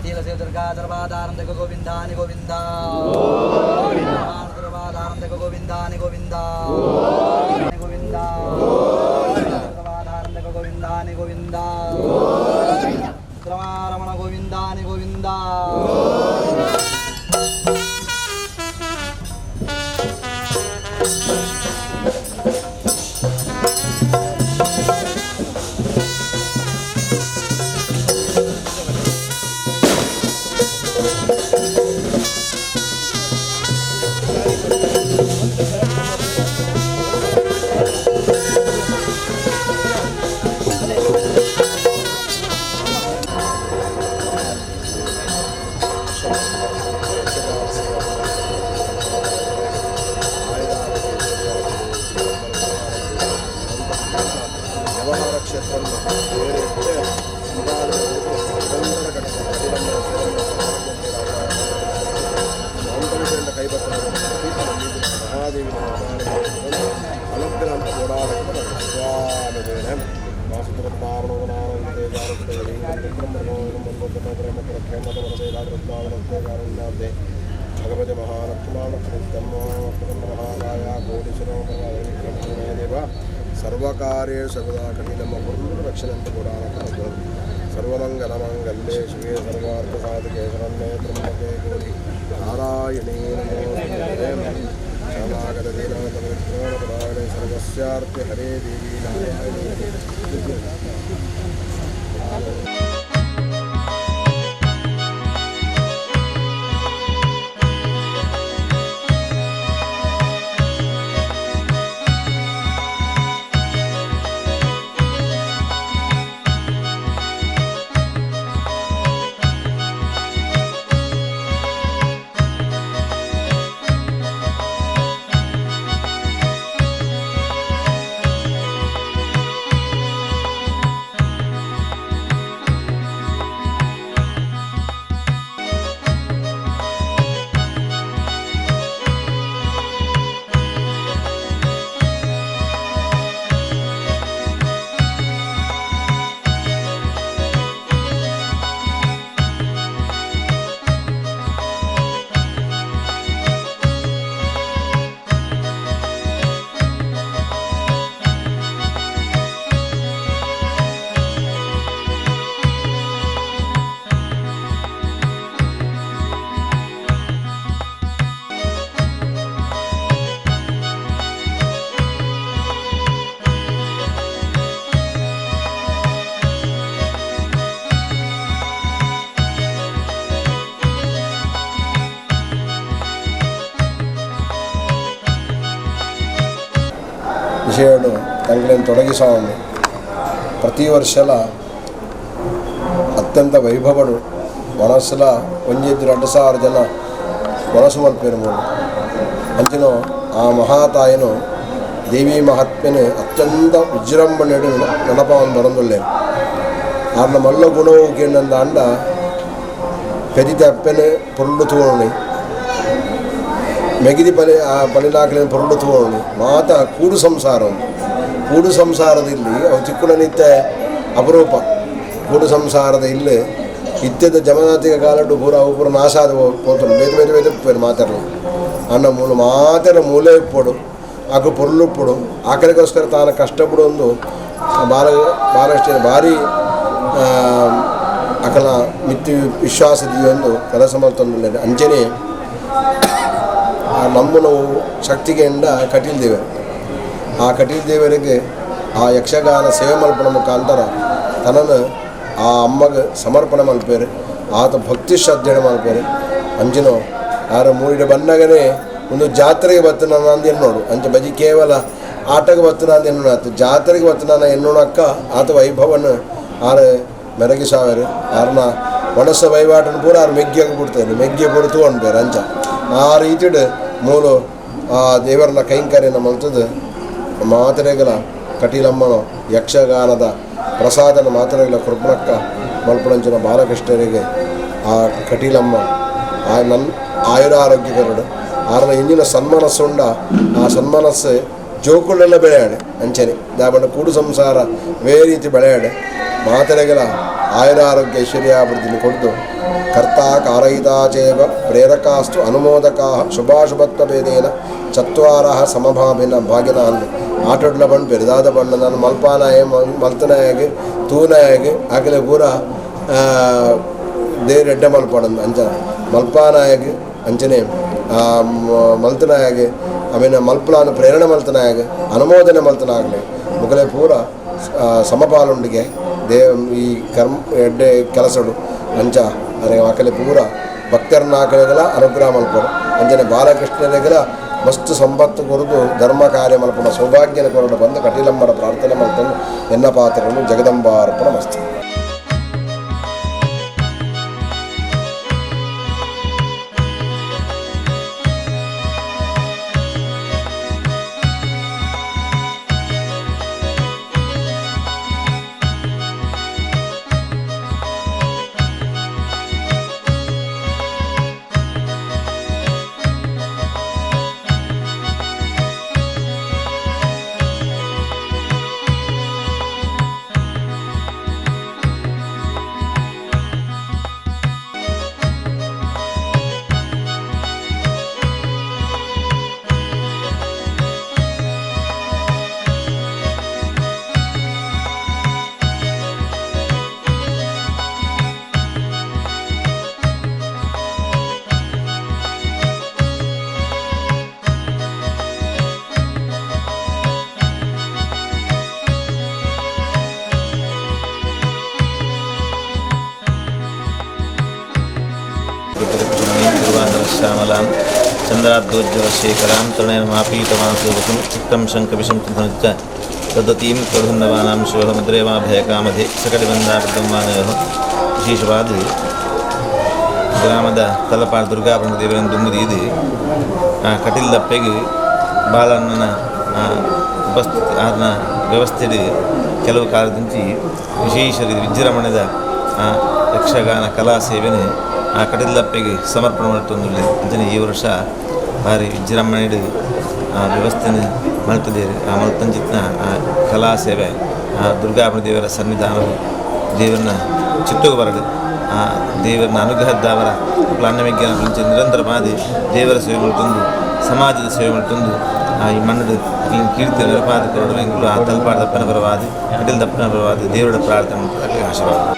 ಕಟೀಲ ದುರ್ಗಾ ದರ್ಬಾದಾನಂದ ಗೋವಿಂದಾನಿ ಗೋವಿಂದ ದರ್ಬಾದಾನಂದ ಗೋವಿಂದಾನಿ ಗೋವಿಂದ ಗೋವಿಂದ ದರ್ಬಾದಾನಂದ ಗೋವಿಂದಾನಿ ಗೋವಿಂದ ರಮಾರಮಣ ಗೋವಿಂದಾನಿ ಗೋವಿಂದ. ವ್ಯವಹಾರ ಕ್ಷೇತ್ರವನ್ನು ಬೇರೆ ಮಹಾದೇವಿ ಅನುಗ್ರಹ ಓಡಾಡಕ್ಕೆ ಭಗವತಿ ಮಹಾಲಕ್ಷ್ಮಣ ಕೋಟೀಶ್ವರ ಸರ್ವಕಾರ್ಯೇ ಸರ್ವದಾ ಕಟೀಲಮ್ಮ ಪೂರ್ಣ ರಕ್ಷಣಂತ ಗುಡಾನಕ ಸರ್ವಮಂಗಲಮಂಗಲ್ಯೆ ಶಿವೆ ಸರ್ವಾರ್ಥ ಸಾಧಕೆ ಶರಣ್ಯೇ ತ್ರ್ಯಂಬಕೆ ಗೌರಿ ನಾರಾಯಣೇ ನಮೋಸ್ತುತೆ. ಶರಣಾಗತ ದೀನಾಥ ಪರಿತ್ರಾಣಪರಾಯಣೆ ಸರ್ವಸ್ಯಾರ್ತಿ ಹರೇ ದೇವಿ ನಾರಾಯಣೇ. ವಿಷಯಗಳು ತಂಗಳನ್ನು ತೊಡಗಿಸೋಣ. ಪ್ರತಿ ವರ್ಷಲ ಅತ್ಯಂತ ವೈಭವಡು ಮನಸ್ಸುಲ ಒಂಜೆದ್ದು 2000 ಜನ ಮನಸ್ಸು ಮಲ್ಪೇರು ಮೂಲು ಅಂಚಿನ ಆ ಮಹಾತಾಯನು ದೇವಿ ಮಹಾತ್ಮೆನು ಅತ್ಯಂತ ವಿಜೃಂಭಣೆಡು ನಡಪವನ್ನು ಬರಂದುಲ್ಲೇನು. ಆರ್ನ ಮಲ್ಲ ಗುಣವು ಕೇಂದ್ರ ಅಂಡ ಪೆದಿತ ಅಪ್ಪೆನೆ ಪೊರುಳು ತೂವಣಿ ಮೆಗಿದಿ ಪಲಿ ಆ ಪಲಿನಾಕಲಿನ ಪೊರುಳು ತೂವಣಿ ಮಾತ ಕೂಡು ಸಂಸಾರ ಕೂಡು ಸಂಸಾರದಲ್ಲಿ ಅವು ಚಿಕ್ಕುಳನಿತ್ತ ಅಪರೂಪ ಕೂಡು ಸಂಸಾರದ ಇಲ್ಲಿ ಇತ್ಯದ ಜಮನಾತಿಕ ಕಾಲಡು ಪೂರ ಅವು ಪೂರ ನಾಶ ಆದ ಪೋತುಂಡು ಬೇತೆ ಬೇತೆ ಬೇತೆ ಪೇರು ಮಾತಾಡಲು ಅನ್ನ ಮೂಲು ಮಾತೆರ ಮೂಲೆ ಇಪ್ಪೊಡು ಆಕು ಪೊರುಳುಪ್ಪೊಡು ಆಕಲಿಗೋಸ್ಕರ ತಾನು ಕಷ್ಟಪಡು ಒಂದು ಬಾಲ ಬಾಲಕೃಷ್ಣ ಭಾರಿ ಅಕಲ ಮಿತ್ತಿ ವಿಶ್ವಾಸ ಒಂದು ಕೆಲಸ ಮಲ್ತೊಂದುಲ್ಲೆರ್. ಅಂಚನೆ ಆ ನಮ್ಮನವು ಶಕ್ತಿಗೆಂಡ ಕಟೀಲ್ ದೇವರು ಆ ಕಟೀಲ್ ದೇವರಿಗೆ ಆ ಯಕ್ಷಗಾನ ಸೇವೆ ಮಲ್ಪನ ಮುಖಾಂತರ ತನನ ಆ ಅಮ್ಮಗ ಸಮರ್ಪಣೆ ಮಲ್ಪೇರು ಆತ ಭಕ್ತಿ ಶ್ರದ್ಧೆಡೆ ಮಲ್ಪೇರು. ಅಂಚಿನ ಆರ ಮೂಡಿಡ ಬನ್ನಗನೇ ಒಂದು ಜಾತ್ರೆಗೆ ಬತ್ತನ ಅಂದು ಎನ್ನೋಡು ಅಂಚ ಬಜಿ ಕೇವಲ ಆಟಕ್ಕೆ ಬತ್ತನ ಅಂದು ಎನ್ನೋಣ ಆತ ಜಾತ್ರೆಗೆ ಬತ್ತನ ಎನ್ನೋಣಕ್ಕ ಆತ ವೈಭವನ ಆರ ಮೆರಗಿ ಸಾವಿರ ಆರ್ನ ಮನಸ್ಸ ವಹಿವಾಟನ್ನು ಪೂರ ಆರು ಮೆಗ್ಗಿಯಾಗಿ ಬಿಡ್ತಾರೆ ಮೆಗ್ಗಿ ಪೂರ ತೂವಣ್ಬೇರು ಅಂಚ ಆ ರೀತಿಡು ಮೂಲು ಆ ದೇವರನ್ನ ಕೈಂಕರ್ಯನ ಮಲ್ತದ್ದು ಮಾತೆರೆಗಲ ಕಟೀಲಮ್ಮನ ಯಕ್ಷಗಾನದ ಪ್ರಸಾದನ ಮಾತೆರೆಗಲ ಕೃಪಣಕ್ಕ ಮಲ್ಪುಣಂಚಿನ ಬಾಲಕೃಷ್ಣರಿಗೆ ಆ ಕಟೀಲಮ್ಮ ಆ ನನ್ನ ಆಯುರಾರೋಗ್ಯಕರಡು ಆರನ ಇಂಜಿನ ಸನ್ಮನಸ್ಸುಂಡ ಆ ಸನ್ಮನಸ್ಸು ಜೋಕುಳೆಲ್ಲ ಬೆಳೆಯಾಡೆ ಅಂಚನೆ ದಾಬಣ್ಣ ಕೂಡು ಸಂಸಾರ ವೇ ರೀತಿ ಬೆಳೆಯಾಡೆ ಮಾತೆರೆಗಲ ಆಯುರಾರೋಗ್ಯ ಐಶ್ವರ್ಯಾಭಿವೃದ್ಧಿನ ಕೊಡ್ದು ಕರ್ತ ಕಾರಯಿತಾ ಚೇವ ಪ್ರೇರಕಾಸ್ತು ಅನುಮೋದಕಾ ಶುಭಾಶುಭತ್ವಭೇದೇನ ಚತ್ವಾರಃ ಸಮಭಾವಿನ ಭಾಗಿನ ಅಂದು ಆಟೋಡ್ಲ ಬಣ್ಣ ಬೆರಿದಾದ ಬಣ್ಣ ನಾನು ಮಲ್ಪಾನಾಯ ಮಲ್ತನಾಯಗೆ ತೂನಾಯಗೆ ಆಗಲೇ ಪೂರ ದೇರ್ ಎಡ್ಡೆ ಮಲ್ಪಡಂದು ಅಂಚ ಮಲ್ಪಾನಾಯಗ್ ಅಂಚನೆ ಮಲ್ತನಾಯಗೆ ಆಮೇಲೆ ಮಲ್ಪಲಾನ ಪ್ರೇರಣೆ ಮಲ್ತನಾಯಗೆ ಅನುಮೋದನೆ ಮಲ್ತನಾಗಲಿ ಮುಗಲೆ ಪೂರ ಸಮಪಾಲುಂಡಿಗೆ ಈ ಕರ್ಮ ಎಡ್ಡೆ ಕೆಲಸಡು ಅಂಚ ಅರೆ ಆಕಲೆ ಪೂರ ಭಕ್ತರನ್ನ ಆಕಲೆಗಲ ಅನುಗ್ರಹ ಮಲ್ಪಡು ಅಂಚನೆ ಬಾಲಕೃಷ್ಣನಿಗಲ ಮಸ್ತ್ ಸಂಪತ್ತು ಕೊರದು ಧರ್ಮ ಕಾರ್ಯ ಮಲ್ಪುನ ಸೌಭಾಗ್ಯನ ಕೊರಡು ಬಂದು ಕಟೀಲಮ್ಮನ ಪ್ರಾರ್ಥನೆ ಮಲ್ತಂದು ಎನ್ನ ಪಾತ್ರನು ಜಗದಂಬಾರ್ಪಣ ಮಸ್ತು. ಶ್ಯಾಮಲಾಂ ಚಂದ್ರಾಬ್ದೋಜ್ವಲಶೇಖರಾಂ ತೃಣಯನಮಾಪೀತಮಾಸೋವಸುಂ ಚಿತ್ತಂ ಶಂಖವಿಷಂ ಚ ತದತೀಂ ಪ್ರಧನ್ನವಾನಾಂ ಶಿವಮುದ್ರೇವಾಭಯಕಾಮಧೆ ಸಕಟಿಬಂಧಾಬದ್ಧಮಾನಯೋಃ. ವಿಶೇಷವಾದ ಗ್ರಾಮದ ತಲಪಾಡ್ ದುರ್ಗಾಪಣ ದೇವರನ್ನು ದುಂಬುದೀದು ಆ ಕಟಿಲ್ದಪ್ಪೆಗೆ ಬಾಲಣ್ಣನ ಉಪಸ್ಥಿತಿ ಆರ್ನ ವ್ಯವಸ್ಥೆಡ್ ಕೆಲವು ಕಾಲದಿಂಚಿ ವಿಶೇಷ ರೀತಿ ವಿಜೃಂಭಣೆದ ಯಕ್ಷಗಾನ ಕಲಾ ಸೇವೆನೆ ಆ ಕಟಿಲ್ದಪ್ಪೆಗೆ ಸಮರ್ಪಣೆ ಮಲ್ತೊಂದುಲ್ಲೆರ್. ಅಂಚನೆ ಈ ವರ್ಷ ಭಾರಿ ವಿಜೃಂಭಣೆಡ್ ಆ ವ್ಯವಸ್ಥೆನ್ ಮಲ್ತುದೆರ್. ಆ ಮಲ್ತಂಚಿತ್ತಿನ ಆ ಕಲಾ ಸೇವೆ ಆ ದುರ್ಗಾಪಣ ದೇವರ ಸನ್ನಿಧಾನ ದೇವರನ್ನ ಚಿತ್ತೊಗು ಬರಡು ಆ ದೇವರನ್ನ ಅನುಗ್ರಹದ್ದಾವರ ಅನ್ನ ನಿರಂತರವಾದ ದೇವರ ಸೇವೆ ಮಲ್ತೊಂದು ಸಮಾಜದ ಸೇವೆ ಮಲ್ತೊಂದು ಆ ಈ ಮಣ್ಣು ಅಕ್ಲೆನ ಕೀರ್ತಿ ನೆನಪಾದ ಕೊರಡು ಎಂಕುಲು ಆ ತಲಪಾಡ್ ದಪ್ಪನ ಪರವಾದ ಕಟೀಲ್ ದಪ್ಪನ ಪರವಾದ ದೇವರ ಪ್ರಾರ್ಥನೆ ಮಲ್ಪುನ ಅಕ್ಲೆಗ್ ಆಶೀರ್ವಾದ.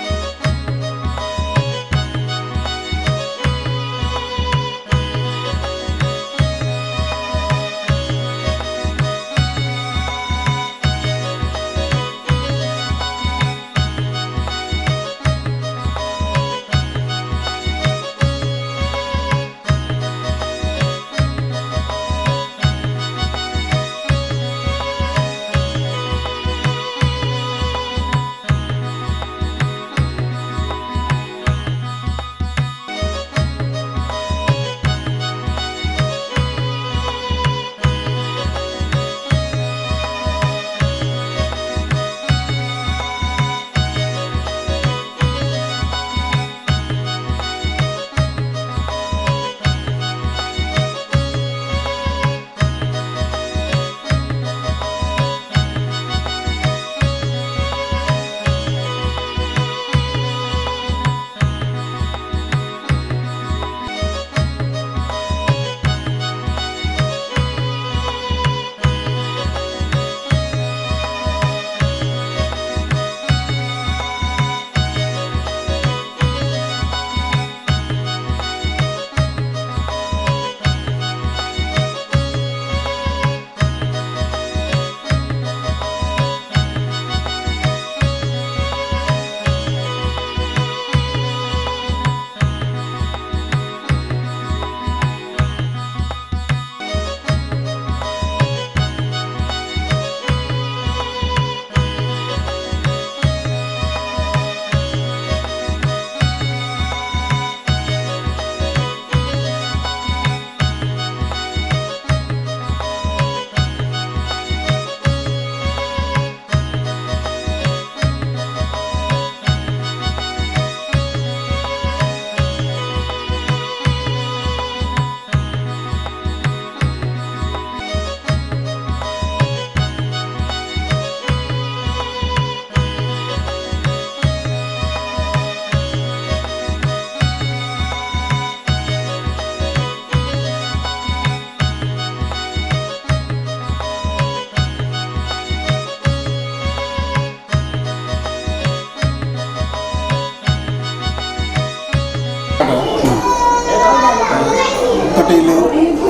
ಕಟೀಲು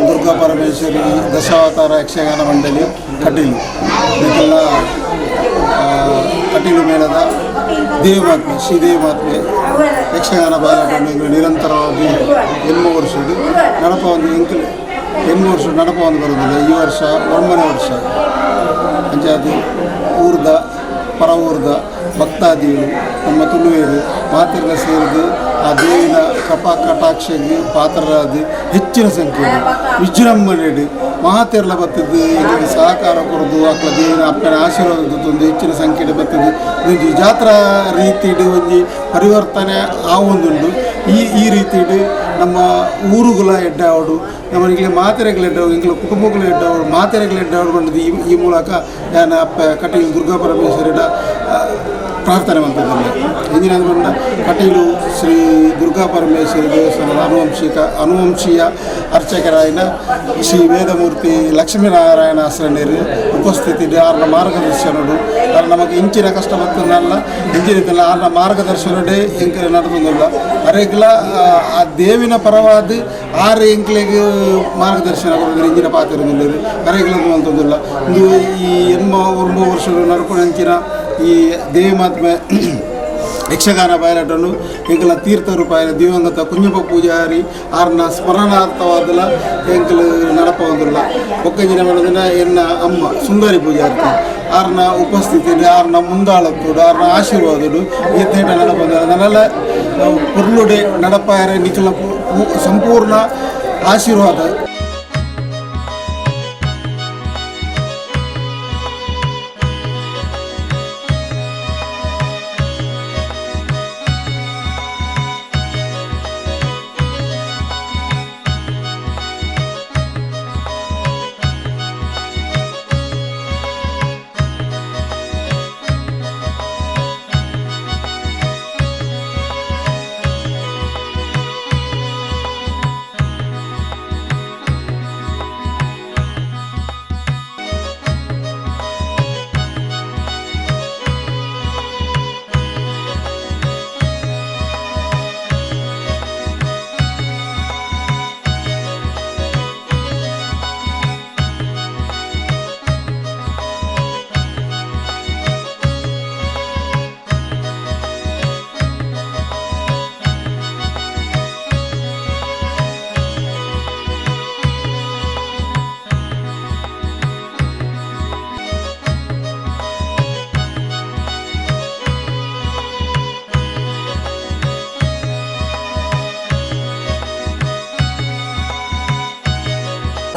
ದುರ್ಗಾ ಪರಮೇಶ್ವರಿ ದಶಾವತಾರ ಯಕ್ಷಗಾನ ಮಂಡಳಿ ಕಟೀಲು ಇದಕ್ಕೆಲ್ಲ ಕಟೀಲು ಮೇಳದ ದೇವಮಾತ್ಮೆ ಶ್ರೀ ದೇವಮಾತ್ಮೆ ಯಕ್ಷಗಾನ ಬಾಲಾಟ ನಿರಂತರವಾಗಿ ಎನ್ಮ ವರ್ಷದ್ದು ನಡಪ ಒಂದು ಎಂಕಲ್ ಎನ್ಮ ವರ್ಷ ನಡಪ ಒಂದು ಬರೋದಿಲ್ಲ. ಈ ವರ್ಷ 9ನೇ ವರ್ಷ. ಅಂಚಾದ್ ಊರ್ದ ಪರ ಊರ್ದ ಭಕ್ತಾದಿಗಳು ನಮ್ಮ ತುಳುವೇರು ಮಾತೆಲ್ಲ ಸೇರಿದು ಆ ದೇವಿನ ಕೃಪಾ ಕಟಾಕ್ಷಗೆ ಪಾತ್ರರಾದ ಹೆಚ್ಚಿನ ಸಂಖ್ಯೆಯಲ್ಲಿ ವಿಜೃಂಭಣೆಡ್ ಮಾತೆರ್ಲ ಬತ್ತದ್ದು ಎಂಕುಲು ಸಹಕಾರ ಕೊರದು ಅಕ್ಲ ದೇವಿನ ಅಪ್ಪನ ಆಶೀರ್ವಾದ ತಂದು ಹೆಚ್ಚಿನ ಸಂಖ್ಯೆಡ್ ಬತ್ತದ್ದು. ಒಂಜಿ ಜಾತ್ರಾ ರೀತಿಡ್ ಒಂಜಿ ಪರಿವರ್ತನೆ ಆವೊಂದುಂಡು. ಈ ಈ ರೀತಿಡ್ ನಮ್ಮ ಊರುಗುಲ ಎಡ್ಡೆ ಆವಡು, ನಮ್ಮ ಎಂಕ್ಲೆ ಮಾತೆರೆಗ್ಲ ಎಡ್ಡೆ, ಎಂಕ್ಲ ಕುಟುಂಬಗಳು ಎಡ್ಡೆ ಆವಡು, ಮಾತೆರೆಗ್ಲ ಎಡ್ಡೆ ಆವಡು ಪಂಡುದು ಈ ಈ ಮೂಲಕ ಯಾನ್ ಅಪ್ಪ ಕಟೀಲು ದುರ್ಗಾ ಪರಮೇಶ್ವರಿಡ ಪ್ರಾರ್ಥನೆ ಮಂತುದುಲ್ಲೆ. ಎಂಚಿನ ಪಂಡ ಕಟೀಲು ಶ್ರೀ ದುರ್ಗಾ ಪರಮೇಶ್ವರಿ ದೇವಸ್ಥಾನದ ಅನುವಂಶೀಯ ಅರ್ಚಕರಾಯಿನ ಶ್ರೀ ವೇದಮೂರ್ತಿ ಲಕ್ಷ್ಮೀನಾರಾಯಣ ಆಸ್ರಣ್ಣರು ಉಪಸ್ಥಿತಿ, ಆರ್ನ ಮಾರ್ಗದರ್ಶನಡು ಆರ್ ನಮಕ್ ಇಂಚಿನ ಕಷ್ಟ ಬತ್ತುಂಡಲ ಇಂಚಿನ ಆರ್ನ ಮಾರ್ಗದರ್ಶನಡೇ ಎಂಕಲೆ ನಡತೊಂದುಲ್ಲ. ಅರೆಗ್ಲ ಆ ದೇವಿನ ಪರವಾದ್ ಆರ್ ಎಂಕ್ಲೆಗ್ ಮಾರ್ಗದರ್ಶನ ಕೊರೊಂದು ಇಂಚಿನ ಪಾತೆರೊಂದುಲ್ಲೆರ್, ಅರೆಗ್ಲ ಮಂತೊಂದುಲ್ಲ. ಇಂದು ಈ 89 ವರ್ಷ ನಡಪುನಂಚಿನ ಈ ದೇವಿ ಮಹಾತ್ಮೆ ಯಕ್ಷಗಾನ ಬಯಲಾಟನು ಎಂಕಲ ತೀರ್ಥ ರೂಪಾಯಿನ ದಿವಂಗತ ಕುಂಜಪ್ಪ ಪೂಜಾರಿ ಆರ್ನ ಸ್ಮರಣಾರ್ಥವಾದಲ ಎಂಕಲು ನಡಪವೊಂದುಲ್ಲ. ಬೊಕ್ಕಂಜಿನ ಪಂಡುಂಡ ಎನ್ನ ಅಮ್ಮ ಸುಂದರಿ ಪೂಜಾರಿ ಆರ್ನ ಉಪಸ್ಥಿತಿ, ಆರ್ನ ಮುಂದಾಳತ್ತುಡು, ಆರ್ನ ಆಶೀರ್ವಾದಡು ಎತ್ತೇಟ ನಡಪೊಂದು ನನಲ ಪೊರ್ಲುಡೆ ನಡಪಾಯರೆ ನಿಕಲ ಸಂಪೂರ್ಣ ಆಶೀರ್ವಾದ.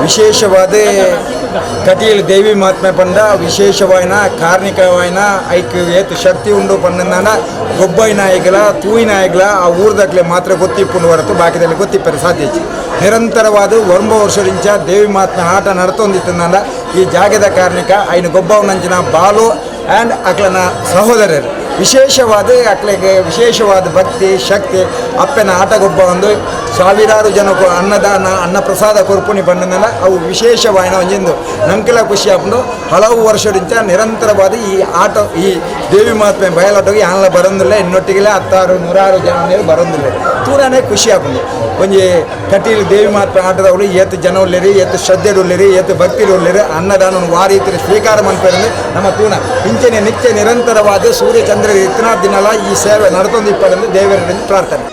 ವಿಶೇಷವಾದ ಕಟೀಲು ದೇವಿ ಮಹಾತ್ಮೆ ಪಂಡ ವಿಶೇಷವಾಯಿನ ಕಾರ್ಣಿಕವಾಯಿನ ಐಕ್ ಏತ್ ಶಕ್ತಿ ಉಂಡು ಪಂಡನ ಗೊಬ್ಬೈ ನಾಯಕಲ ತೂಯಿ ನಾಯಕಲ ಆ ಊರ್ದಕ್ಲೆ ಮಾತ್ರ ಗೊತ್ತಿಪ್ಪುಂಡು ಹೊರತು ಬಾಕಿದಲ್ಲಿ ಗೊತ್ತಿಪ್ಪರೆ ಸಾಧ್ಯ ಇಜ್ಜಿ. ನಿರಂತರವಾದ 9 ವರ್ಷದಿಂಚ ದೇವಿ ಮಹಾತ್ಮೆ ಆಟ ನಡತೊಂದಿತ್ತಂದ ಈ ಜಾಗದ ಕಾರ್ಣಿಕ ಐನು ಗೊಬ್ಬವನಂಚಿನ ಬಾಲು ಆ್ಯಂಡ್ ಅಕ್ಲನ ಸಹೋದರರು ವಿಶೇಷವಾದ ಅಕ್ಲೆಗೆ ವಿಶೇಷವಾದ ಭಕ್ತಿ ಶಕ್ತಿ ಅಪ್ಪನ ಆಟ ಗೊಬ್ಬ ಒಂದು ಸಾವಿರಾರು ಜನಕ್ಕೂ ಅನ್ನದಾನ ಅನ್ನ ಪ್ರಸಾದ ಕೊರ್ಪುಣಿ ಬಂದನಲ್ಲ ಅವು ವಿಶೇಷವಾಯಿನ ಒಂಜಿಂದು ನಂಕೆಲ ಖುಷಿ ಆಪುಂಡು. ಹಲವು ವರ್ಷದಿಂದ ನಿರಂತರವಾದ ಈ ಆಟ ಈ ದೇವಿ ಮಹಾತ್ಮೆ ಬಯಲಾಟೋಗಿ ಆನ್ಲ ಬರೋದಿಲ್ಲ, ಇನ್ನೊಟ್ಟಿಗೆಲ್ಲ ಹತ್ತಾರು ನೂರಾರು ಜನ ಬರೋದಿಲ್ಲ, ತೂರಾನೇ ಖುಷಿ ಆಪುಂಡು. ಒಂಜಿ ಕಟೀಲು ದೇವಿ ಮಹಾತ್ಮೆ ಆಟದವರು ಏತ್ ಜನ ಉಲ್ಲೇರಿ, ಏತ್ ಶ್ರದ್ಧೆ ಉಲ್ಲೇರಿ, ಏತ್ ಭಕ್ತಿ ಉಲ್ಲೇರಿ, ಅನ್ನದಾನ ವಾರೀತಿ ಸ್ವೀಕಾರ ಮನ್ಪೆರಂದು ನಮ್ಮ ತೂನ ಇಂಚನೆ ನಿತ್ಯ ನಿರಂತರವಾದ ಸೂರ್ಯ ಚಂದ್ರ ಇತ್ತನಾ ದಿನಲ ಈ ಸೇವೆ ನಡತೊಂದು ಇಪ್ಪರೆಂದು ದೇವರಲ್ಲಿ ಪ್ರಾರ್ಥನೆ.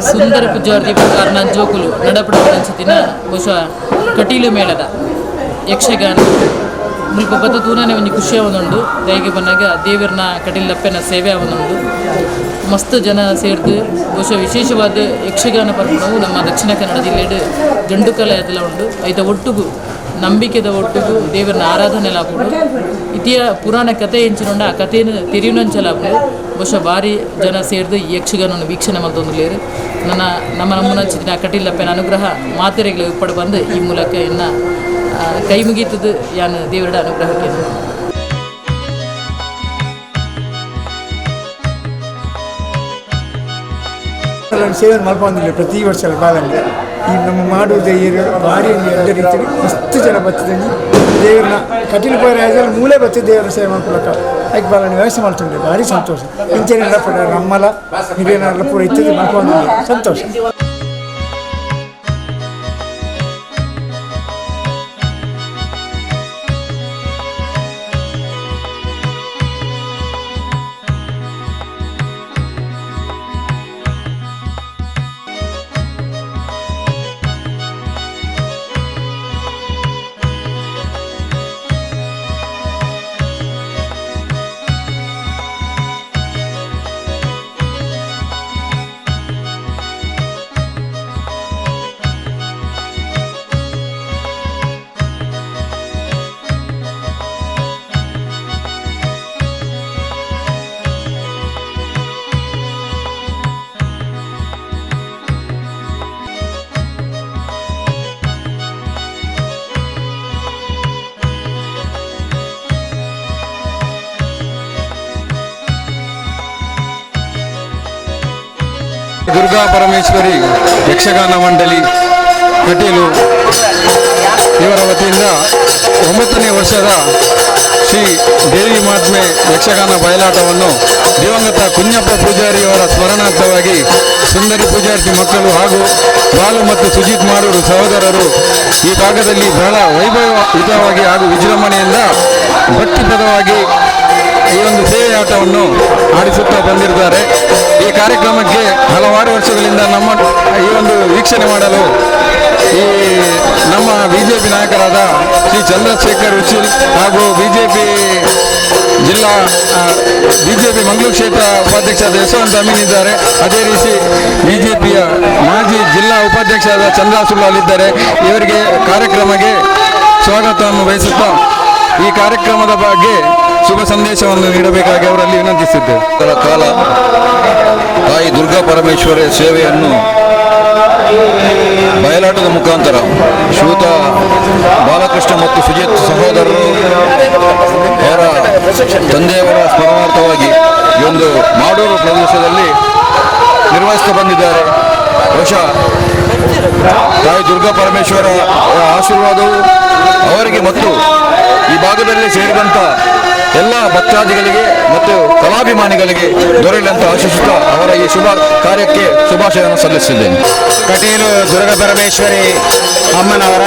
ಸುಂದರ ಪೂಜಾರ್ದಿ ಪ್ರಕಾರನ ಜೋಕುಲು ನಡಪಡ ಬಹುಶಃ ಕಟೀಲು ಮೇಳದ ಯಕ್ಷಗಾನ ಮುಲ್ಪ ಬತ್ತ ತೂನನೆ ಒಂಜಿ ಖುಷಿ ಆವೊಂದುಂಡು. ದಯಗೆ ಬನ್ನಗ ದೇವರ್ನ ಕಟೀಲಪ್ಪೆನ ಸೇವೆ ಆವೊಂದುಂಡು. ಮಸ್ತ್ ಜನ ಸೇರ್ದು ಬಹುಶಃ ವಿಶೇಷವಾದ ಯಕ್ಷಗಾನ ಪರ್ಪಣವು ನಮ್ಮ ದಕ್ಷಿಣ ಕನ್ನಡ ಜಿಲ್ಲೆಡ್ ಗಂಡುಕಲೆ ಅದೆಲ್ಲ ಉಂಡು. ಐತ ಒಟ್ಟುಗು ನಂಬಿಕೆದ ಒಟ್ಟುಗು ದೇವರನ್ನ ಆರಾಧನೆ ಲಾಪುಂಡು. ಇತಿಯ ಪುರಾಣ ಕತೆ ಎಂಚಿನುಂಡ ಆ ಕಥೆಯನ್ನು ತೆರಿಯುನಂಚಲಾಪುಂಡು. ಬಹುಶಃ ಭಾರಿ ಜನ ಸೇರ್ದು ಈ ಯಕ್ಷಗಾನವನ್ನು ವೀಕ್ಷಣೆ ಮಲ್ತೊಂದುಲ್ಲೆರ್. ನನ್ನ ನಮ್ಮ ನಮ್ಮನಂಚಿನ ಕಟೀಲಪ್ಪನ ಅನುಗ್ರಹ ಮಾತೆರೆಗ್ಲ ಉಪ್ಪಡ್ ಬಂದು ಈ ಮೂಲಕ ಎನ್ನ ಕೈ ಮುಗೀತದ ಯಾನ್ ದೇವರ ಅನುಗ್ರಹಕ್ಕೆ. ಸೇವೆ ಮಲ್ಪೊಂದಿಲ್ಲ ಪ್ರತಿ ವರ್ಷ ಬಾಲಂಗೆ ಈ ನಮ್ಮ ಮಾಡುವುದೇ ಭಾರಿ ಎಡ್ಡೆ ರೀತಿಯಲ್ಲಿ ಮಸ್ತ್ ಜನ ಬರ್ತದೆ. ದೇವರನ್ನ ಕಟೀಲು ಪೋಯರ ಮೂಲೆ ಬರ್ತದೆ ದೇವರ ಸೇವೆ ಮಲ್ಪಲಕ್ಕ ಐಕ್ ಬಾಲನ ವ್ಯವಸ್ಥೆ ಮಾಡ್ತುಂಡೆ ಭಾರಿ ಸಂತೋಷ. ಇಂಚೆನೆ ನಡಪಡ ನಮ್ಮಲ ಹಿರಿಯನಾರ್ಲ ಪೂರ ಇತ್ತದ ಮಲ್ಪೊಂದಿಲ್ಲ ಸಂತೋಷ. ದುರ್ಗಾ ಪರಮೇಶ್ವರಿ ಯಕ್ಷಗಾನ ಮಂಡಳಿ ಕಟೀಲು ಇವರ ವತಿಯಿಂದ 9ನೇ ವರ್ಷದ ಶ್ರೀ ದೇವಿ ಮಹಾತ್ಮೆ ಯಕ್ಷಗಾನ ಬಯಲಾಟವನ್ನು ದಿವಂಗತ ಕುഞ്ഞಪ್ಪ ಪೂಜಾರಿಯವರ ಸ್ಮರಣಾರ್ಥವಾಗಿ ಸುಂದರಿ ಪೂಜಾರ್ತಿ ಮಕ್ಕಳು ಹಾಗೂ ಬಾಲು ಮತ್ತು ಸುಜಿತ್ ಮಾಡೂರು ಸಹೋದರರು ಈ ಭಾಗದಲ್ಲಿ ಬಹಳ ವೈಭವಯುತವಾಗಿ ಹಾಗೂ ವಿಜೃಂಭಣೆಯಿಂದ ಭಕ್ತಿಪದವಾಗಿ ಈ ಒಂದು ಸೇವೆಯಾಟವನ್ನು ಆಡಿಸುತ್ತಾ ಬಂದಿರುತ್ತಾರೆ. ಈ ಕಾರ್ಯಕ್ರಮಕ್ಕೆ ಹಲವಾರು ವರ್ಷಗಳಿಂದ ನಮ್ಮ ಈ ಒಂದು ವೀಕ್ಷಣೆ ಮಾಡಲು ಈ ನಮ್ಮ ಬಿಜೆಪಿ ನಾಯಕರಾದ ಶ್ರೀ ಚಂದ್ರಶೇಖರ್ ಉಚ್ಚಿಲ್ ಹಾಗೂ ಬಿಜೆಪಿ ಜಿಲ್ಲಾ ಬಿಜೆಪಿ ಮಂಗಳೂರು ಕ್ಷೇತ್ರ ಉಪಾಧ್ಯಕ್ಷರಾದ ಯಶವಂತ ಅಮೀನ್ ಇದ್ದಾರೆ. ಅದೇ ರೀತಿ ಬಿಜೆಪಿಯ ಮಾಜಿ ಜಿಲ್ಲಾ ಉಪಾಧ್ಯಕ್ಷರಾದ ಚಂದ್ರ ಸುಳ್ಳಾಲ್ ಇದ್ದಾರೆ. ಇವರಿಗೆ ಕಾರ್ಯಕ್ರಮಕ್ಕೆ ಸ್ವಾಗತವನ್ನು ಬಯಸುತ್ತಾ ಈ ಕಾರ್ಯಕ್ರಮದ ಬಗ್ಗೆ ಶುಭ ಸಂದೇಶವನ್ನು ನೀಡಬೇಕಾಗಿ ಅವರಲ್ಲಿ ವಿನಂತಿಸಿದ್ದೇವೆ. ಕಾಲ ತಾಯಿ ದುರ್ಗಾ ಪರಮೇಶ್ವರಿಯ ಸೇವೆಯನ್ನು ಬಯಲಾಟದ ಮುಖಾಂತರ ಶ್ರೀಯುತ ಬಾಲಕೃಷ್ಣ ಮತ್ತು ಸುಜಿತ್ ಸಹೋದರರು ಅವರ ತಂದೆಯವರ ಸ್ಮರಣಾರ್ಥವಾಗಿ ಈ ಒಂದು ಮಾಡೂರು ಪ್ರದೇಶದಲ್ಲಿ ನಿರ್ವಹಿಸ್ತಾ ಬಂದಿದ್ದಾರೆ. ಬಹುಶಃ ತಾಯಿ ದುರ್ಗಾ ಪರಮೇಶ್ವರ ಆಶೀರ್ವಾದವು ಅವರಿಗೆ ಮತ್ತು ಈ ಭಾಗದಲ್ಲಿ ಸೇರಿದಂಥ ಎಲ್ಲ ಭಕ್ತಾದಿಗಳಿಗೆ ಮತ್ತು ಕಲಾಭಿಮಾನಿಗಳಿಗೆ ದೊರೆಯಲಿ ಅಂತ ಆಶಿಸುತ್ತಾ ಅವರ ಈ ಶುಭ ಕಾರ್ಯಕ್ಕೆ ಶುಭಾಶಯವನ್ನು ಸಲ್ಲಿಸಿದ್ದೇನೆ. ಕಟೀಲು ದುರ್ಗಾ ಪರಮೇಶ್ವರಿ ಅಮ್ಮನವರ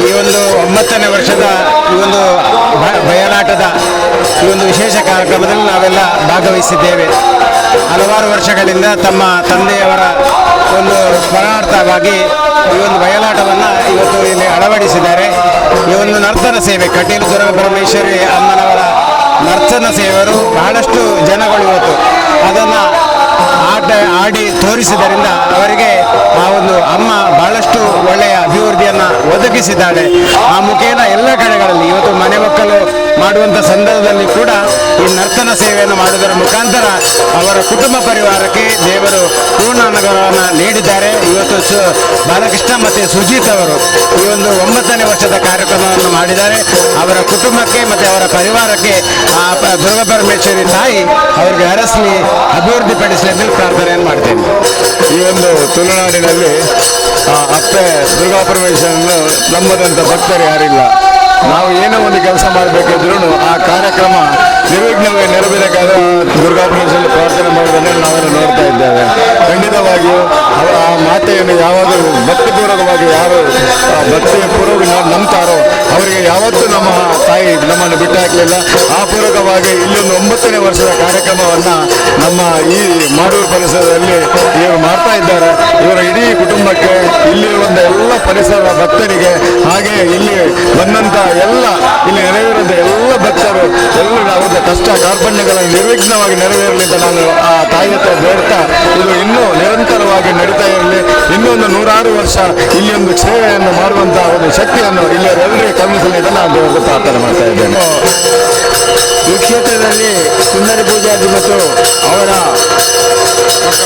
ಈ ಒಂದು 9ನೇ ವರ್ಷದ ಈ ಒಂದು ಬಯಲಾಟದ ಈ ಒಂದು ವಿಶೇಷ ಕಾರ್ಯಕ್ರಮದಲ್ಲಿ ನಾವೆಲ್ಲ ಭಾಗವಹಿಸಿದ್ದೇವೆ. ಹಲವಾರು ವರ್ಷಗಳಿಂದ ತಮ್ಮ ತಂದೆಯವರ ಒಂದು ಸ್ಮರಣಾರ್ಥವಾಗಿ ಈ ಒಂದು ಬಯಲಾಟವನ್ನು ಇವತ್ತು ಇಲ್ಲಿ ಅಳವಡಿಸಿದ್ದಾರೆ. ಈ ಒಂದು ನರ್ತನ ಸೇವೆ ಕಟೀಲು ದುರ್ಗಾ ಪರಮೇಶ್ವರಿ ಅಮ್ಮನವರ ನರ್ತನ ಸೇವೆಯವರು ಬಹಳಷ್ಟು ಜನಗಳು ಇವತ್ತು ಅದನ್ನು ಆಟ ಆಡಿ ತೋರಿಸಿದ್ದರಿಂದ ಅವರಿಗೆ ಆ ಒಂದು ಅಮ್ಮ ಬಹಳಷ್ಟು ಒಳ್ಳೆಯ ಅಭಿವೃದ್ಧಿಯನ್ನು ಒದಗಿಸಿದ್ದಾಳೆ. ಆ ಮುಖೇನ ಎಲ್ಲ ಕಡೆಗಳಲ್ಲಿ ಇವತ್ತು ಮನೆ ಮಕ್ಕಳು ಮಾಡುವಂಥ ಸಂದರ್ಭದಲ್ಲಿ ಕೂಡ ಈ ನರ್ತನ ಸೇವೆಯನ್ನು ಮಾಡುವುದರ ಮುಖಾಂತರ ಅವರ ಕುಟುಂಬ ಪರಿವಾರಕ್ಕೆ ದೇವರು ಪೂರ್ಣ ಅನುಗ್ರಹವನ್ನು ನೀಡಿದ್ದಾರೆ. ಇವತ್ತು ಬಾಲಕೃಷ್ಣ ಮತ್ತು ಸುಜಿತ್ ಅವರು ಈ ಒಂದು 9ನೇ ವರ್ಷದ ಕಾರ್ಯಕ್ರಮವನ್ನು ಮಾಡಿದ್ದಾರೆ. ಅವರ ಕುಟುಂಬಕ್ಕೆ ಮತ್ತು ಅವರ ಪರಿವಾರಕ್ಕೆ ಆ ದುರ್ಗಾ ಪರಮೇಶ್ವರಿ ತಾಯಿ ಅವರಿಗೆ ಹರಸಲಿ, ಅಭಿವೃದ್ಧಿಪಡಿಸಲಿ ಅಂತ ಪ್ರಾರ್ಥನೆಯನ್ನು ಮಾಡ್ತೇನೆ. ಈ ಒಂದು ತುಳುನಾಡಿನಲ್ಲಿ ಅಪ್ಪೆ ದುರ್ಗಾ ಪರಮೇಶ್ವರನ್ನು ನಂಬದಂಥ ಭಕ್ತರು ಯಾರಿಲ್ಲ. ನಾವು ಏನೋ ಒಂದು ಕೆಲಸ ಮಾಡಬೇಕಿದ್ರೂ ಆ ಕಾರ್ಯಕ್ರಮ ನಿರ್ವಿಘ್ನವಾಗಿ ನೆರವೇರಬೇಕಾದ್ರೆ ದುರ್ಗಾ ಪರಮೇಶ್ವರಲ್ಲಿ ಪ್ರಾರ್ಥನೆ ಮಾಡೋದನ್ನು ನಾವೆಲ್ಲ ನೋಡ್ತಾ ಇದ್ದೇವೆ. ಖಂಡಿತವಾಗಿಯೂ ಅವರ ಆ ಮಾತೆಯನ್ನು ಯಾವಾಗಲೂ ಭಕ್ತಿಪೂರ್ವಕವಾಗಿ ಯಾರು ಭಕ್ತಿಯ ಪೂರ್ವಕ ನಂಬ್ತಾರೋ ಅವರಿಗೆ ಯಾವತ್ತೂ ನಮ್ಮ ತಾಯಿ ನಮ್ಮನ್ನು ಬಿಟ್ಟು ಹಾಕಲಿಲ್ಲ. ಆ ಪೂರ್ವಕವಾಗಿ ಇಲ್ಲೊಂದು 9ನೇ ವರ್ಷದ ಕಾರ್ಯಕ್ರಮವನ್ನು ನಮ್ಮ ಈ ಮಾಡೂರು ಪರಿಸರದಲ್ಲಿ ಇವರು ಮಾಡ್ತಾ ಇದ್ದಾರೆ. ಇವರ ಇಡೀ ಕುಟುಂಬಕ್ಕೆ, ಇಲ್ಲಿರುವಂಥ ಎಲ್ಲ ಪರಿಸರದ ಭಕ್ತರಿಗೆ, ಹಾಗೆ ಇಲ್ಲಿ ಬಂದಂಥ ಎಲ್ಲ ಇಲ್ಲಿ ನೆರವೇರುವಂಥ ಎಲ್ಲ ಭಕ್ತರು ಎಲ್ಲರೂ ಅವರ ಕಷ್ಟ ಕಾರ್ಪಣ್ಯಗಳನ್ನು ನಿರ್ವಿಘ್ನವಾಗಿ ನೆರವೇರಲಿ ಅಂತ ನಾನು ಆ ತಾಯಿ ಹತ್ರ ಬೇಡ್ತಾ, ಇದು ಇನ್ನೂ ನಿರಂತರವಾಗಿ ನಡೀತಾ ಇರಲಿ. ಇನ್ನೊಂದು 100 ವರ್ಷ ಇಲ್ಲಿ ಒಂದು ಸೇವೆಯನ್ನು ಮಾಡುವಂಥ ಒಂದು ಶಕ್ತಿಯನ್ನು ಇಲ್ಲಿ ಎಲ್ಲರಿಗೂ ಕರುಣಿಸಲಿ ಅಂತ ನಾನು ದೇವರಿಗೆ ಪ್ರಾರ್ಥನೆ ಮಾಡ್ತಾ ಇದ್ದೇನೆ. ಈ ಕ್ಷೇತ್ರದಲ್ಲಿ ಸುಂದರಿ ಪೂಜಾರಿ ಮತ್ತು ಅವರ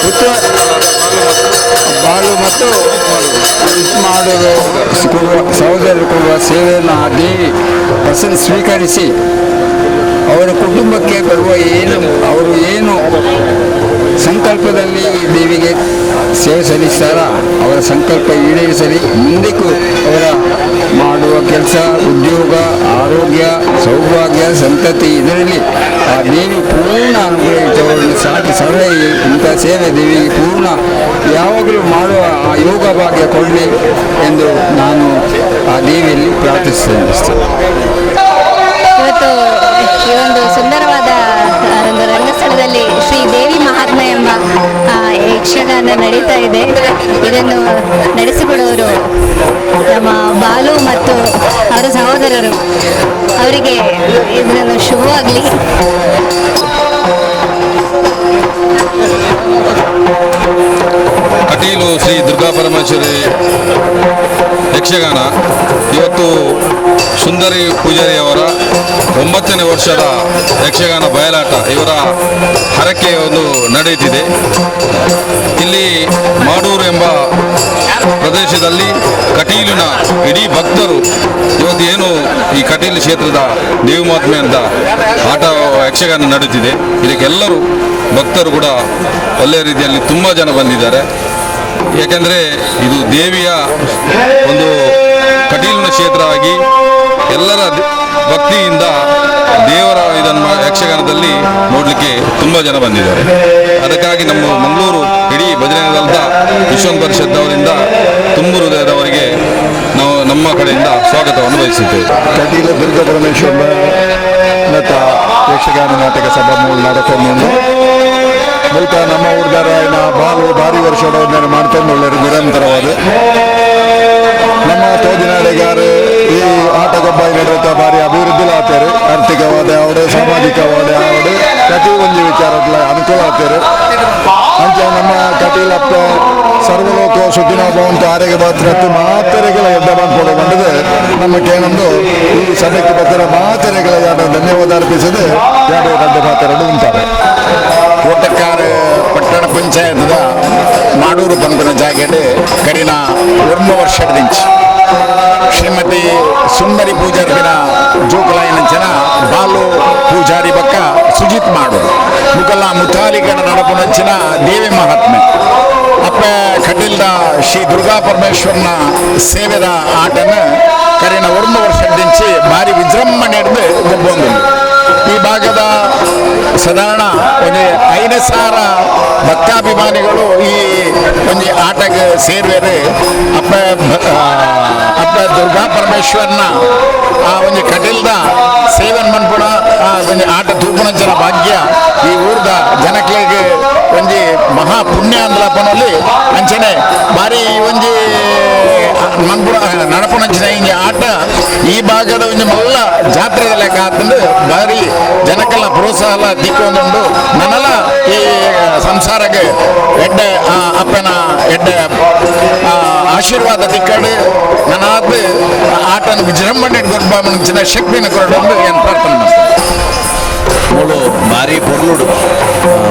ಪುತ್ರ ಬಾಳು ಮತ್ತು ಮಾಡಲು ಕೊಡುವ ಸಹೋದರರು ಕೊಡುವ ಸೇವೆಯನ್ನು ಆ ದೇವಿ ಪ್ರಸನ್ನ ಸ್ವೀಕರಿಸಿ ಅವರ ಕುಟುಂಬಕ್ಕೆ ಬರುವ ಏನು ಅವರು ಏನು ಸಂಕಲ್ಪದಲ್ಲಿ ದೇವಿಗೆ ಸೇವೆ ಸಲ್ಲಿಸ್ತಾರ ಅವರ ಸಂಕಲ್ಪ ಈಡೇರಿಸಲಿ. ಮುಂದಕ್ಕೂ ಅವರ ಮಾಡುವ ಕೆಲಸ, ಉದ್ಯೋಗ, ಆರೋಗ್ಯ, ಸೌಭಾಗ್ಯ, ಸಂತತಿ ಇದರಲ್ಲಿ ಆ ದೇವಿ ಪೂರ್ಣ ಅನುಗ್ರಹಿಸಿ ಸಾಕಿ ಸಲಹೆ ಇಂಥ ಸೇವೆ ದೇವಿಗೆ ಪೂರ್ಣ ಯಾವಾಗಲೂ ಮಾಡುವ ಆ ಯೋಗ ಭಾಗ್ಯ ಕೊಡಲಿ ಎಂದು ನಾನು ಆ ದೇವಿಯಲ್ಲಿ ಪ್ರಾರ್ಥಿಸ್ತೇನೆ. ಇವತ್ತು ಈ ಒಂದು ಸುಂದರವಾದ ಒಂದು ರಂಗಸ್ಥಳದಲ್ಲಿ ಶ್ರೀ ದೇವಿ ಮಹಾತ್ಮೆ ಎಂಬ ಯಕ್ಷಗಾನ ನಡೀತಾ ಇದೆ. ಇದನ್ನು ನಡೆಸಿಕೊಡುವವರು ನಮ್ಮ ಬಾಲು ಮತ್ತು ಅವರ ಸಹೋದರರು. ಅವರಿಗೆ ಇದನ್ನು ಶುಭವಾಗಲಿ. ಕಟೀಲು ಶ್ರೀ ದುರ್ಗಾ ಪರಮೇಶ್ವರಿ ಯಕ್ಷಗಾನ ಇವತ್ತು ಸುಂದರಿ ಪೂಜಾರಿಯವರ 9ನೇ ವರ್ಷದ ಯಕ್ಷಗಾನ ಬಯಲಾಟ ಇವರ ಹರಕೆ ಒಂದು ನಡೆಯುತ್ತಿದೆ. ಇಲ್ಲಿ ಮಾಡೂರು ಎಂಬ ಪ್ರದೇಶದಲ್ಲಿ ಕಟೀಲಿನ ಇಡೀ ಭಕ್ತರು ಇವತ್ತು ಏನು ಈ ಕಟೀಲು ಕ್ಷೇತ್ರದ ದೇವಿ ಮಹಾತ್ಮೆ ಅಂತ ಆಟ ಯಕ್ಷಗಾನ ನಡೆಯುತ್ತಿದೆ. ಇದಕ್ಕೆಲ್ಲರೂ ಭಕ್ತರು ಕೂಡ ಒಳ್ಳೆಯ ರೀತಿಯಲ್ಲಿ ತುಂಬ ಜನ ಬಂದಿದ್ದಾರೆ. ಏಕೆಂದರೆ ಇದು ದೇವಿಯ ಒಂದು ಕಟೀಲಿನ ಕ್ಷೇತ್ರ ಆಗಿ ಎಲ್ಲರ ಭಕ್ತಿಯಿಂದ ದೇವರ ಇದನ್ನು ಯಕ್ಷಗಾನದಲ್ಲಿ ನೋಡಲಿಕ್ಕೆ ತುಂಬ ಜನ ಬಂದಿದ್ದಾರೆ. ಅದಕ್ಕಾಗಿ ನಮ್ಮ ಮಂಗಳೂರು ಇಡೀ ಬಜರಂಗದಳದ ವಿಶ್ವ ಪರಿಷತ್ ಅವರಿಂದ ತುಂಬು ಹೃದಯದವರಿಗೆ ನಾವು ನಮ್ಮ ಕಡೆಯಿಂದ ಸ್ವಾಗತವನ್ನು ಬಯಸುತ್ತೇವೆ. ಕಟೀಲು ದುರ್ಗಾ ಪರಮೇಶ್ವರ ಯಕ್ಷಗಾನ ನಾಟಕ ಸಭಾ ಮೂಲ ನಡಕೊಂಡು ಮುಲ್ಕ ನಮ್ಮ ಊರ್ದಾರ ಬಾಲು ಭಾರಿ ವರ್ಷದ ಮಾಡ್ಕೊಂಡು ಒಳ್ಳೆಯರು ನಿರಂತರವಾದ ನಮ್ಮ ತೋಜಿನಾಡಿಗಾರು ಈ ಆಟ ಗೊಬ್ಬ ನಡೆಯುತ್ತಾ ಭಾರಿ ಅಭಿವೃದ್ಧಿ ಆಗ್ತಾರೆ. ಆರ್ಥಿಕವಾದ ಆವಡು, ಸಾಮಾಜಿಕವಾದ ಆವಡು, ಪ್ರತಿ ಒಂದು ವಿಚಾರಗಳ ಅನುಕೂಲ ಆಗ್ತಾರೆ. ಅಂಚ ನಮ್ಮ ಕಟೀಲಪ್ಪ ಸರ್ವಲೋಕ ಸುಖಿನೋ ಭವಂತು ಆರೋಗ್ಯ ಪಾತ್ರತ್ತು ಮಾತೆರೆಗಳ ಎಡ್ಡ ಬಂದ್ಕೊಂಡು ಬಂದಿದೆ. ನಮ್ಮ ಕೇನೊಂದು ಈ ಸಭೆಗೆ ಬರ್ತಾರೆ ಮಾತೆರೆಗಳ ಎರಡು ಧನ್ಯವಾದ ಅರ್ಪಿಸದೆ ಎರಡು ಗಂಟೆ ಮಾತೆರಡು ಉಂಟಾರೆ. ಕೋಟಕ್ಕಾರ ಪಟ್ಟಣ ಪಂಚಾಯತ್ದ ಮಾಡೂರು ಪಂಪನ ಜಾಗೆಡ್ ಕರಿನ 1 ವರ್ಷದಿಂಚಿ ಶ್ರೀಮತಿ ಸುಂದರಿ ಪೂಜಾರಿನ ಜೋಕುಲಾಯಿನಂಚನ ಬಾಲು ಪೂಜಾರಿ ಬಕ್ಕ ಸುಜಿತ್ ಮಾಡೂರು ಮುಕಲ್ಲ ಮುತಾಲಿಕನ ನಡಪುನಂಚಿನ ದೇವಿ ಮಹಾತ್ಮೆ ಅಪ್ಪ ಕಟೀಲ್ದ ಶ್ರೀ ದುರ್ಗಾ ಪರಮೇಶ್ವರನ ಸೇವೆದ ಆಟನ ಕರಿನ 1 ವರ್ಷದಿಂಚಿ ಭಾರಿ ವಿಜೃಂಭಣೆ ಹಿಡಿದು ಗೊಬ್ಬೊಂದು. ಈ ಭಾಗದ ಸಾಧಾರಣ ಒಂದು 5,000 ಭಕ್ತಾಭಿಮಾನಿಗಳು ಈ ಒಂದು ಆಟಕ್ಕೆ ಸೇರುವರು. ಅಪ್ಪ ಅಪ್ಪ ದುರ್ಗಾ ಪರಮೇಶ್ವರನ ಆ ಒಂದು ಕಟೀಲ್ದ ಸೇವನ್ ಮನ್ಪುಣ ಆ ಒಂದು ಆಟ ತೂಪುನಂಚನ ಭಾಗ್ಯ ಈ ಊರ್ದ ಜನಕ್ಲೆಗ್ ಒಂಜಿ ಮಹಾ ಪುಣ್ಯ ಅಂದ್ಲಪನಲ್ಲಿ ಅಂಚನೆ ಭಾರಿ ಒಂಜಿ ಮನ್ಪುಣ ನಡಪುನಂಚಿನ ಈ ಆಟ ಈ ಭಾಗದ ಒಂದು ಮಲ್ಲ ಜಾತ್ರೆದ ಲೆಕ್ಕ ಆತಂದು ಭಾರಿ ಜನಕ್ಕೆಲ್ಲ ಪ್ರೋತ್ಸಾಹ ದಿಕ್ಕೊಂದುಂಡು. ನನ್ನೆಲ್ಲ ಈ ಸಂಸಾರಕ್ಕೆ ಎಡ್ಡೆ ಅಪ್ಪನ ಎಡ್ಡೆ ಆಶೀರ್ವಾದ ದಿಕ್ಕಡು ನನ್ನಾದ ಆಟನ ವಿಜೃಂಭಣೆ ಗೊಬ್ಬ ಶಕ್ತಿನ ಕೊರಡೊಂದು ಏನು ಪ್ರಾರ್ಥನೆ ಮಾಡ್ತೀನಿ. ಮೂಳು ಭಾರಿ ಪೊರ್ಲುಡು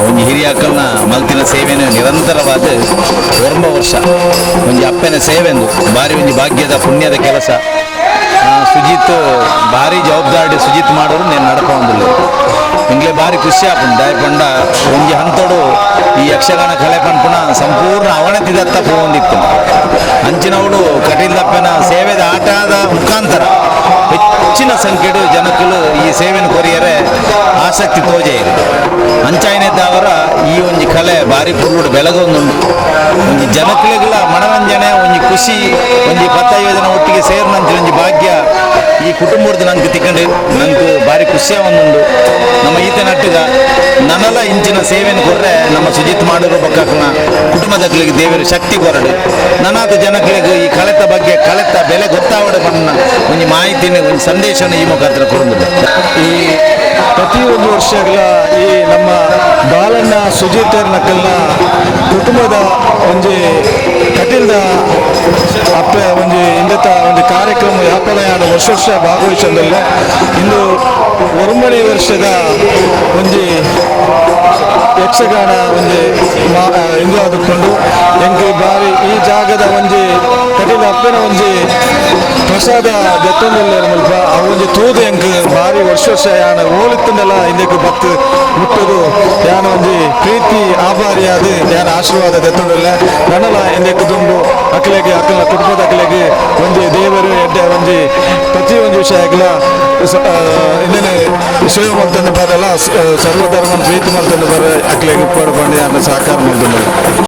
ಒಂಜಿ ಹಿರಿಯಾಕಲ್ನ ಮಲ್ತಿನ ಸೇವೆನ ನಿರಂತರವಾದ 1 ವರ್ಷ ಒಂಜಿ ಅಪ್ಪನ ಸೇವೆಂದು ಭಾರಿ ಒಂಜಿ ಭಾಗ್ಯದ ಪುಣ್ಯದ ಕೆಲಸ. ಸುಜಿತ್ ಭಾರಿ ಜವಾಬ್ದಾರಿ ಸುಜಿತ್ ಮಾಡೋರು నేను ನಡಪೊಂದುಲ್ಲೆ. ಇಂಗ್ಲೆ ಭಾರಿ ಖುಷಿ ಆಪುಂಡು. ದಾಯಪಂಡ ಒಂಜಿ ಹಂತಡು ಈ ಯಕ್ಷಗಾನ ಕಲೆ ಪನ್ಪುನ ಸಂಪೂರ್ಣ ಅವನತಿದತ್ತ ಪೋವೊಂದಿತ್ತು. ಅಂಚಿನವಳು ಕಟೀಲ್ದಪ್ಪನ ಸೇವೆದ ಆಟದ ಮುಖಾಂತರ ಹೆಚ್ಚಿನ ಸಂಖ್ಯೆಡು ಜನಕ್ಕಲು ಈ ಸೇವೆಯನ್ನು ಕೊರಿಯರೆ ಆಸಕ್ತಿ ತೋಜೆ ಇದೆ. ಅಂಚಾಯಿನದ್ದವರ ಈ ಒಂಜಿ ಕಲೆ ಬಾರಿ ಪೊರ್ಲುಡು ಬೆಳಗೊಂದುಂಡು. ಒಂಜಿ ಜನಕ್ಲೆಗ್ಲ ಮನರಂಜನೆ, ಒಂಜಿ ಖುಷಿ, ಒಂಜಿ 15 ಜನ ಒಟ್ಟಿಗೆ ಸೇರಿನಂಚ ಒಂಜಿ ಭಾಗ್ಯ ಈ ಕುಟುಂಬದ ನಂಗೆ ತಿಕ್ಕಂಡು ನಂಗೆ ಬಾರಿ ಖುಷಿಯ ಒಂದುಂಡು. ನಮ್ಮ ಈತ ನಟ್ಟುಗ ನನಲ ಇಂಚಿನ ಸೇವೆಯನ್ನು ಕೊರ್ರೆ ನಮ್ಮ ಸುಜಿತ್ ಮಾಡಿರೋ ಬಕ್ಕನ ಕುಟುಂಬದಕ್ಲಿಗೆ ದೇವರ ಶಕ್ತಿ ಕೊರಡು. ನನಾದ ಜನಕ್ಲೆಗ್ ಈ ಕಳೆತ ಬಗ್ಗೆ ಕಳೆತ ಬೆಲೆ ಗೊತ್ತಾವಡ ಬಣ್ಣ ಒಂಜಿ ಮಾಹಿತಿನ, ಒಂಜಿ ಸಂದೇಶನ ಈ ಮುಖಾಂತರ ಕೊರೊಂದುಲ್ಲ. ಈ ಪ್ರತಿಯೊಂದು ವರ್ಷಗಳ ಈ ನಮ್ಮ ಬಾಲಣ್ಣ ಸುಜಿತ್ ನಕಲ್ನ ಕುಟುಂಬದ ಒಂಜಿ ಕಟೀಲ್ದ ಅಪ್ಪೆ ಒಂಜಿ ಇಂದತ ಒಂಜಿ ಕಾರ್ಯಕ್ರಮ ಯಾಪಲಯಾನ ವರ್ಷ ವರ್ಷ ಭಾಗವಹಿಸೋದಿಲ್ಲ. ಇಂದು ಒರುಮಣಿ ವರ್ಷದ ಒಂಜಿ ಯಕ್ಷಗಾನ ಒಂಜಿ ಇಂದು ಆದುಕೊಂಡು ಎಂಕ್ ಬಾರಿ ಈ ಜಾಗದ ಒಂಜಿ ಕಟೀಲ್ ಅಪ್ಪೆನ ಒಂಜಿ ಪ್ರಸಾದ ದೆತ್ತೊಂದುಲ್ಲೆರ್ ಮುಲ್ಪ ಆ ಒಂಜಿ ತೂದು ಎಂಕ್ ಬಾರಿ ವರ್ಷ ವರ್ಷ ಯಾನ ಓಲಿತ್ತುಂಡಲ ಇಂದೆಕ್ ಬತ್ತು ಮುಟ್ಟುದು ಯಾನ ಒಂಜಿ ಪ್ರೀತಿ ಆಭಾರಿಯಾದ ಯಾನ ಆಶೀರ್ವಾದ ದೆತ್ತೊಂದುಲ್ಲೆ. ನನಲ ಇಂದೆಕ್ ದುಂಬು ಅಕ್ಲೆಗ್ ಅಕ್ಲೆನ ಕುಟುಂಬದ ಅಕ್ಲೆಗ್ ಒಂಜಿ ದೇವರು ಎಡ್ಡೆ ಒಂಜಿ ಪ್ರತಿ ಒಂಜಿ ವಿಷಯಗ್ಲ ಇಂದೆನೆ ಸೇವೆ ಮಲ್ತೊಂದು ಬರಲ್ಲ, ಸರ್ವಧರ್ಮ ಪ್ರೀತಿ ಮಲ್ತೊಂದು ಬರ ಅಕ್ಲೆಗ್ ಉಪ್ಪಡ್ ಪಂಡ ಯಾನ ಸಹಕಾರ ಮಲ್ತೊಂದುಲ್ಲೆ.